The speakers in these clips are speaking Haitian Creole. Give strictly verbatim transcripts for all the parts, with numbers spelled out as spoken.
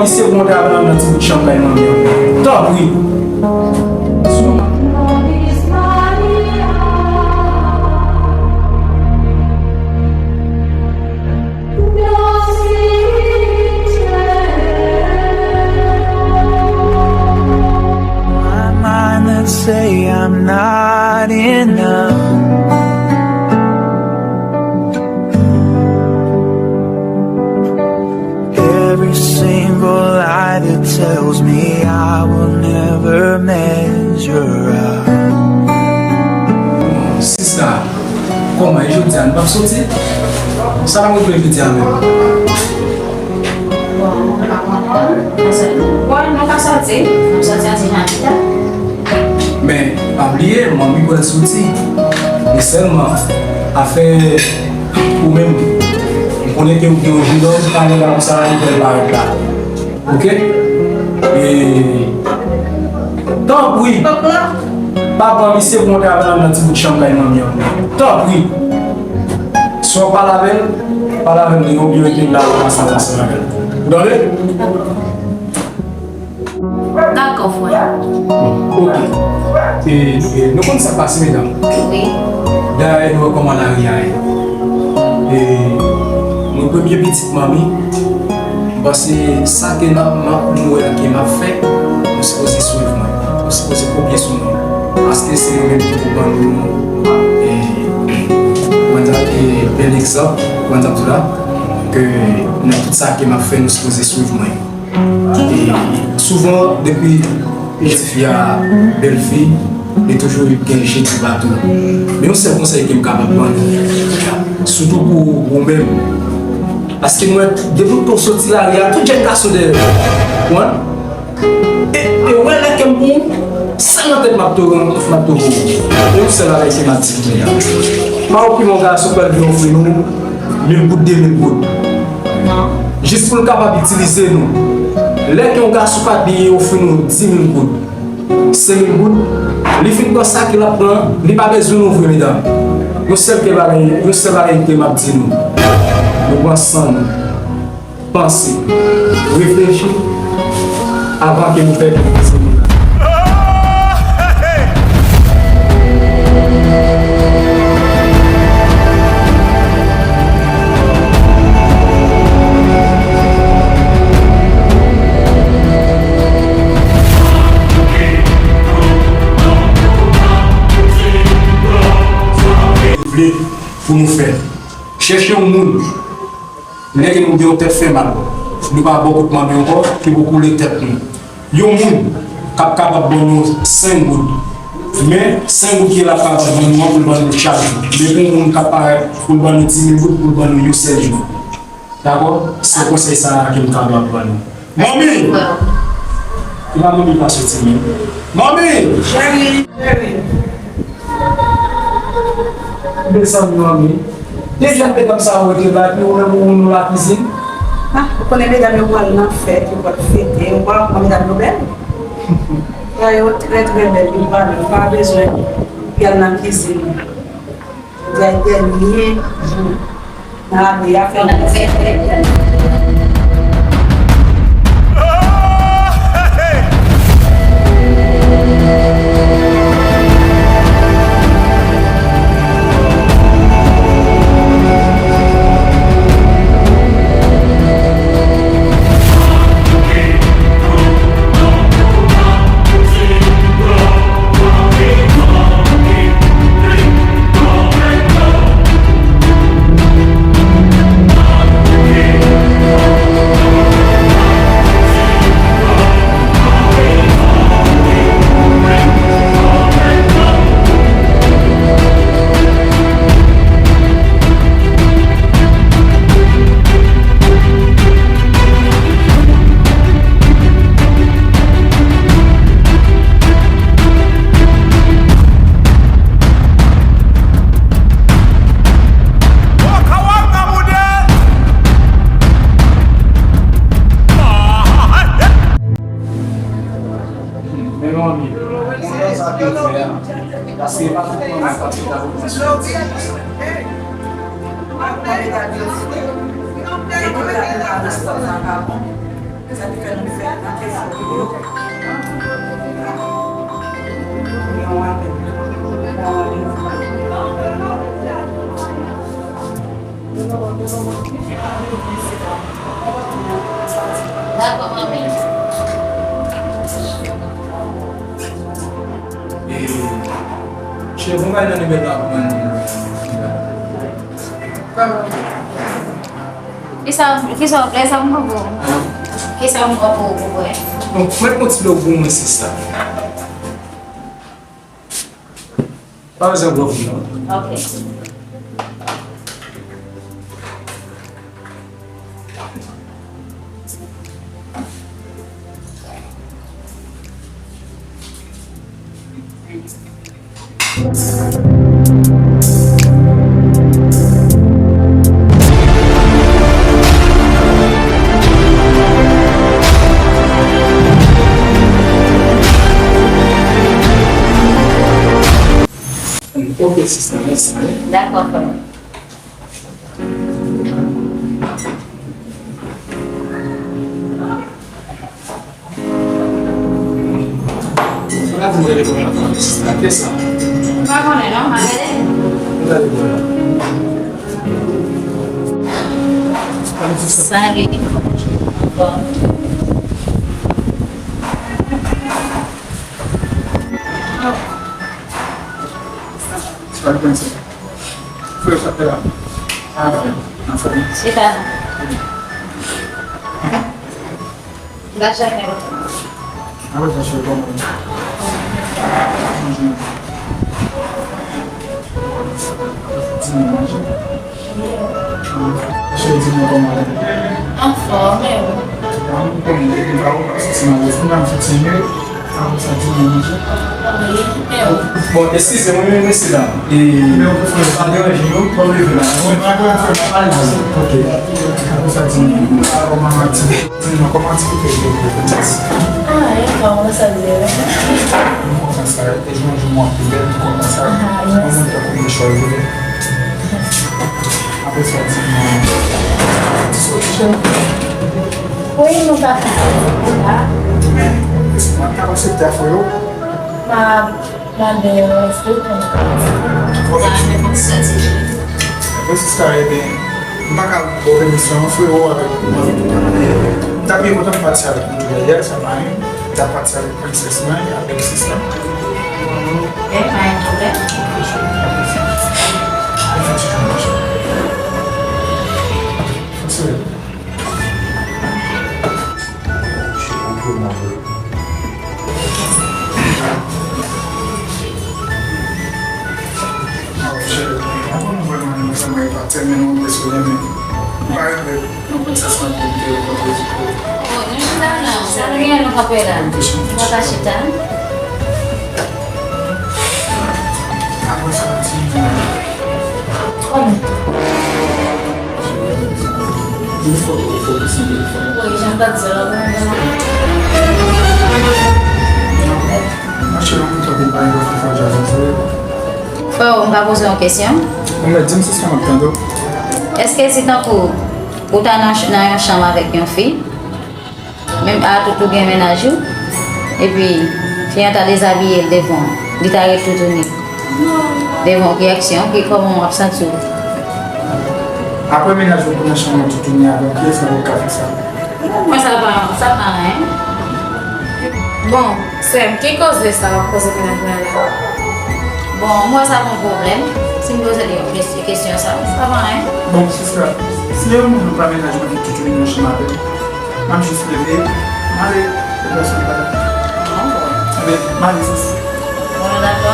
Se pou mwen travay nan ti bout chanm kay manmi an. Tanpri. My mind that say I'm not enough. Every single lie that tells me I will never measure up. Sista, kòman e jodi a nou p ap soti? Sa n ap regle jodi a menm? Bon, nou pa konprann. Bon, nou ka soti. Nou soti an ti jan pita. Men, pa bliye, manmi pral soti. Men sèlman, afè ou menm, m konnen ke ou gen yon jenòm, pa nèg la konsa, li pral parèt la. Oke? E, tanpri, pa pran misye pou yon travay nan ti bout chanm kay manmi an. Tanpri, si w ap pale avè l, pale avè l, oubyen rete la, ou pase ansanm avè l. Ou tande? Dakò, frè. Bon, oke. E, e, nou konn sa k pase, medam. Wi. Dayè, nou wè kòman lari a ye. E, mwen premye pitit manmi, m panse sa ke m ap, m ap, nou wè ke m ap fè, nou sipoze swiv mwen. Nou sipoze kopye sou mwen. Paske se mwen menm ki pou ban nou, e, mwen ta, e, bèl egzanp, mwen ta di la, ke nan tout sa ke m ap fè, nou sipoze swiv mwen. E souvan, depi yon tifi a bèl fi, li toujou gen je di bato. Men yon sèl konsèy ke m kapab ban nou, sitou pou ou menm. Paske m wè, depi w soti lari a, tout jèn gason dèyè w. Konprann? E, e wè lè ke m pou ou, sèl nan tèt m ap toujou, m ap toujou. E yon sèl bagay ke m ap di nou la. Pa okipe yon gason pral vin ofri nou mil goud, de mil goud. Jis pou l kapab itilize nou. Lè ke yon gason pa vin ofri nou di mil goud, senk mil goud, li fin pran sa ke l ap pran, li pa bezwen nou vre, medam. Yon sèl ke bagay, yon sèl bagay ke m ap di nou. Nou pran san nou. Panse, reflechi avan ke nou fè plis moun. Vle pou nou fè. Chèche yon moun. Lè ke nou gen yon tèt fè mal, nou pa bò kote manmi ankò, ki pou koule tèt nou. Yon moun k ap kapab ban nou senk goud. Men, senk goud ke l ap kapab ban nou an, pou l ban nou chak jou. Men pou yon moun k ap parèt pou l ban nou di mil goud, pou l ban nou yon sèl jou. Dakò? Se konsèy sa a ke m kapab ban nou. Manmi! Ki pa manmi pa soti menm. Manmi! Cheri, cheri. Desann non li. Deja medam sa yo rete la, epi ou menm ou nan lakizin. Ah, ou konnen medam yo pral nan fèt, yo pral fete, ou pa wè kòman medam yo bèl? Yo trè, trè bèl, yo pa, yo pa bezwen pou y al nan kizin. Jodi a dènye jou. Nan ane a fè nou fè. Men manmi, sa sa te fè a, paske pa tout manmi k ap chita pou pran swen. Sa ki fè nou fè anpil fò pou yo. Dakò, manmi. E, cheri, bon, bay nan nimewo a pou mwen. Kisa, kisa w vle, sa m poko. Kisa m poko pou, pou bwè? Bon, mwen kontinye pou mwen, sista. Pa bezwen gwo fi non. Ok. Ok, sista, mèsi. Dakò, frè m. Sa di mwen rele premye fwa, sista, kiyès sa? M pa konnen non, m a gade. M gade pou la. Salut. Anfòm. Sa l pran sa. Frè, sa fè la. Ah, anfòm. Chita. Gad jan mwen. Apre sa, cheri, kòman? Manje. Di mwen manje. Cheri, di mwen kòman w ye? Anfòm, e ou? Mwen konnen depi m pa wè w, m ap santi m alèz. Kounye a m santi m mye. Apre sa, di mwen manje. Wi, e ou? Bon, eskize mwen, men mesye dam. E, pa deranje nou, ban m leve la. Mwen pa deranje, mwen pa pale. Ok. Apre sa, di mwen, kòman aktivite? Di mwen, kòman aktivite yo te fèt? Ah, e kòman sa l ye? Mwen kontan sa, te jwenn yon jou mwen pi bèl, mwen kontan sa. Ah, yes. Yon moun tankou m te chwazi. Apre sa, di mwen, ti soti chè? Wi, nou ka fè sa. Men, mwen ta aksepte a frè yo. M a mande yo, èske yo konn. Fò fè ti. Apre sista, ebyen, m pa ka ba w pèmisyon, frero, avèk mwen, avèk tout moun. M ta byen kontan pati avèk nou tou dèyè, sa pa anyen. M ta pati avèk prensès mwen, avèk sista. Ok, pa gen pwoblèm. Fè ti jan, ma cheri. Fè ti jan. Oh, nou chita la. Sa nou gen nou kanpe la? Nou pa ka chita? Apre sa, ti. Kòman? Wi, jan m t ap di w la, kòman? Freo, m ka poze yon kesyon? Wi, men di m sispann ap tande w. Èske si tankou ou ta nan ch-, nan yon chanm avèk yon fi, menm a tout ou gen mennaj ou, epi fi an ta dezabiye l devan w, li ta ret toutouni devan w, ki aksyon, ki kòman w ap santi w? Apre mennaj ou pou nan chanm nan toutouni avè w, kiyès nan ou k ka fè sa? Mwen sa pa, sa pa anyen. Bon, sè m, ki koze sa w ap koze mennaj mwen la? Bon, mwen sa pa yon pwoblèm. Si m poze li yon kes-, kesyon sa, sa pa anyen. Bon, sista, si yon moun pa mennaj mwen ki toutouni nan chanm avè m, m ap jis leve, m ale, e pèsonn pa la. Bon, bon. Ebyen, m ale, sis. Bon, nou dakò?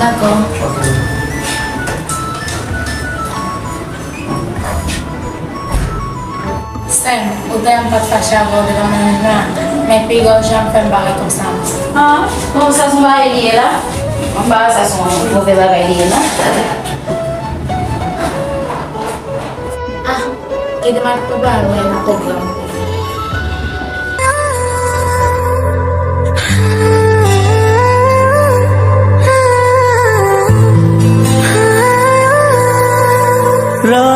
Dakò. Sè m, ou di m pa t fache avè w devan mennaj mwen, men piga w janm fè m bagay konsa. Ah, bon, sa se yon bagay li ye la? Mwen pa wè sa se yon move bagay li ye la. Ah, kite m al prepare w nan pwogram. Yo, yo,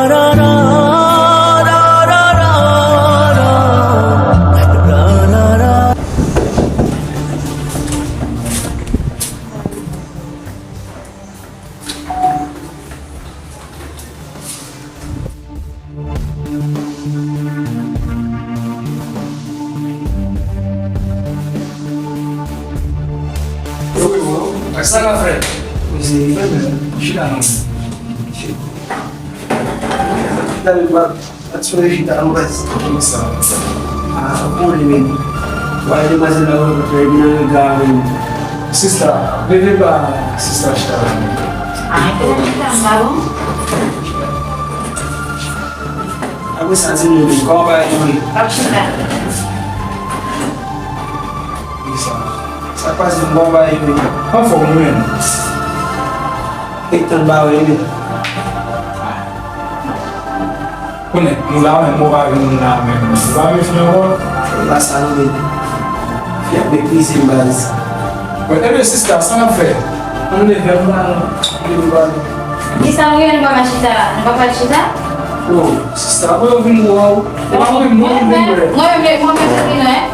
sa k ap fèt? Chita non. Chita. Chita, men pa, pa t sou chita non, baz. Kòman sa? Ah, ou konnen, men. Wè demwazèl la, wè, epi nan rega, men. Sista, leve ba sista chita la. Ah, e pa chita, m pa bon? Apre sa, di nou, men, kòman bagay yo ye? P ap chita. Wi, sa. Sa k pase, m bon bagay yo ye. Anfòm, wi, men. Fèk tann ba wè, men. Konnen, nou la, men, mwen pa vin la, men. Ou pa vin fini ankò? E pa sa, non, men. Fi ap meprize m, baz. Bon, ebyen, sista, sa n ap fè? Ann leve, ann ba nou. Ann leve, ba nou. Kisa nou gen, nou pa ka chita? Nou pa ka chita? Oh, sista, mwen yo vin wè w. Mwen menm, mwen menm, mwen menm, mwen menm, mwen menm.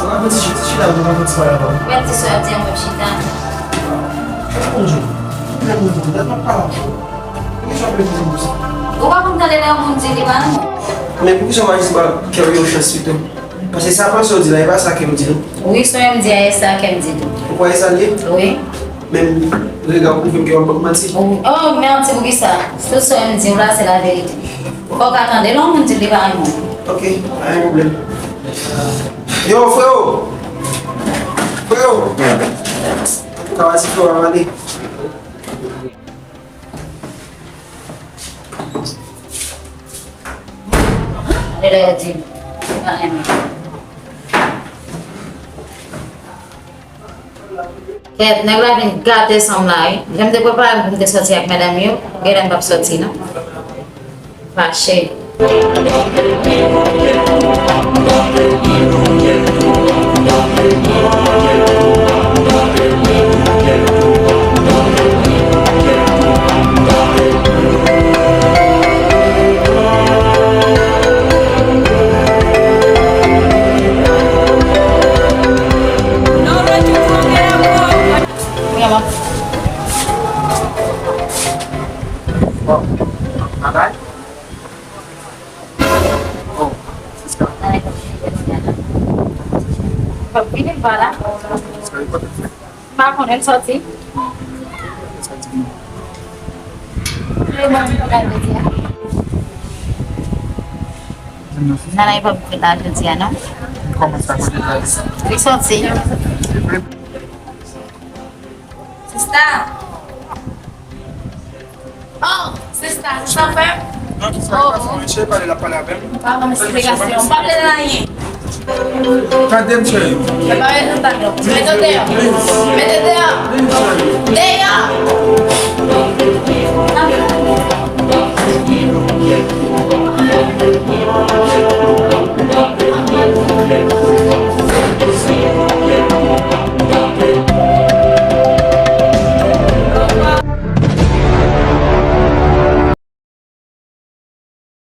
Ou pa fè ti chita, ou pa fè ti pale ankò. Mèt ti sou ap di an, mwen chita. Bonjou. Mwen menm, mwen menm, mwen pa la. Poukisa w ap refize m konsa? Ou pa konn tande lè yon moun di li pa renmen w? Men poukisa w pa jis ba kè w yon chans pito? Paske sa panse w di la, e pa sa kè m di non. Wi, sa w di a, e sa kè m di tou. Ou kwè e sa l ye? Wi. Men rega w pwouve m ke w ap ban m manti. Oh, manti poukisa? Tout sa w di w la, se laverite. Fò w ka tande lè yon moun di li pa renmen w. Ok, pa gen pwoblèm. Yo, frewo! Frewo! Antouka, w a di frewo a ale. Lè yo di m, pa renmen. Kèt, nèg la vin gate san m la, wi. Jan m te prepare m pou m te sòti ak madanm yo, genlè m p ap sòti, non. Fache. Bon, bagay. Oh, Siska. Pap vini m pa la. Siska, li kote l fè? M pa konnen l sòti. Sòti. Nana, li pap vin la jodi a, non? Kòman sa, kote l ale? Li sòti. Sista! Oh, sista, se sa w fè? Non, sista, oh, pase, mesye, pale, l ap pale avè m. Pa ban m esplikasyon. M pa vle tande anyen. Tande m, cheri. Mwen pa bezwen tande w. Mete w deyò. Mete w deyò. Deyò!